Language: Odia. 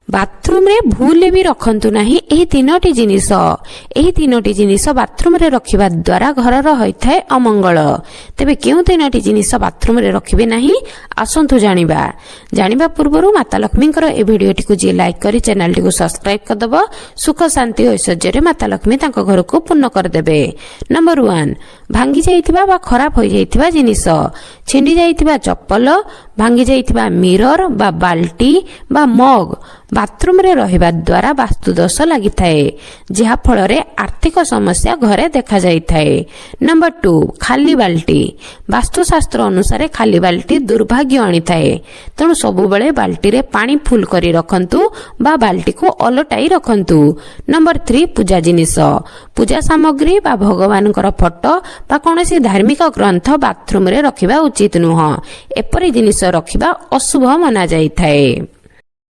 ବାଥରୁମରେ ଭୁଲରେ ବି ରଖନ୍ତୁ ନାହିଁ ଏହି ତିନୋଟି ଜିନିଷ। ଏହି ତିନୋଟି ଜିନିଷ ବାଥରୁମରେ ରଖିବା ଦ୍ୱାରା ଘରର ହୋଇଥାଏ ଅମଙ୍ଗଳ। ତେବେ କେଉଁ ତିନୋଟି ଜିନିଷ ବାଥରୁମରେ ରଖିବେ ନାହିଁ, ଆସନ୍ତୁ ଜାଣିବା। ଜାଣିବା ପୂର୍ବରୁ ମାତା ଲକ୍ଷ୍ମୀଙ୍କର ଏ ଭିଡ଼ିଓଟିକୁ ଯିଏ ଲାଇକ୍ କରି ଚ୍ୟାନେଲଟିକୁ ସବସ୍କ୍ରାଇବ୍ କରିଦେବ, ସୁଖ, ଶାନ୍ତି ଓ ଐଶ୍ୱର୍ଯ୍ୟରେ ମାତା ଲକ୍ଷ୍ମୀ ତାଙ୍କ ଘରକୁ ପୂର୍ଣ୍ଣ କରିଦେବେ। ନମ୍ବର 1, ଭାଙ୍ଗି ଯାଇଥିବା ବା ଖରାପ ହୋଇଯାଇଥିବା ଜିନିଷ। ଛିଣ୍ଡି ଯାଇଥିବା ଚପଲ, ଭାଙ୍ଗି ଯାଇଥିବା ମିରର ବା ବାଲ୍ଟି ବା ମଗ୍ ବାଥରୁମରେ ରହିବା ଦ୍ୱାରା ବାସ୍ତୁଦୋଷ ଲାଗିଥାଏ, ଯାହାଫଳରେ ଆର୍ଥିକ ସମସ୍ୟା ଘରେ ଦେଖାଯାଇଥାଏ। ନମ୍ବର 2, ଖାଲି ବାଲ୍ଟି। ବାସ୍ତୁଶାସ୍ତ୍ର ଅନୁସାରେ ଖାଲି ବାଲ୍ଟି ଦୁର୍ଭାଗ୍ୟ ଆଣିଥାଏ। ତେଣୁ ସବୁବେଳେ ବାଲ୍ଟିରେ ପାଣି ଫୁଲ କରି ରଖନ୍ତୁ ବା ବାଲ୍ଟିକୁ ଓଲଟାଇ ରଖନ୍ତୁ। ନମ୍ବର 3, ପୂଜା ଜିନିଷ। ପୂଜା ସାମଗ୍ରୀ ବା ଭଗବାନଙ୍କର ଫଟୋ ବା କୌଣସି ଧାର୍ମିକ ଗ୍ରନ୍ଥ ବାଥରୁମରେ ରଖିବା ଉଚିତ ନୁହଁ। ଏପରି ଜିନିଷ ରଖିବା ଅଶୁଭ ମନାଯାଇଥାଏ।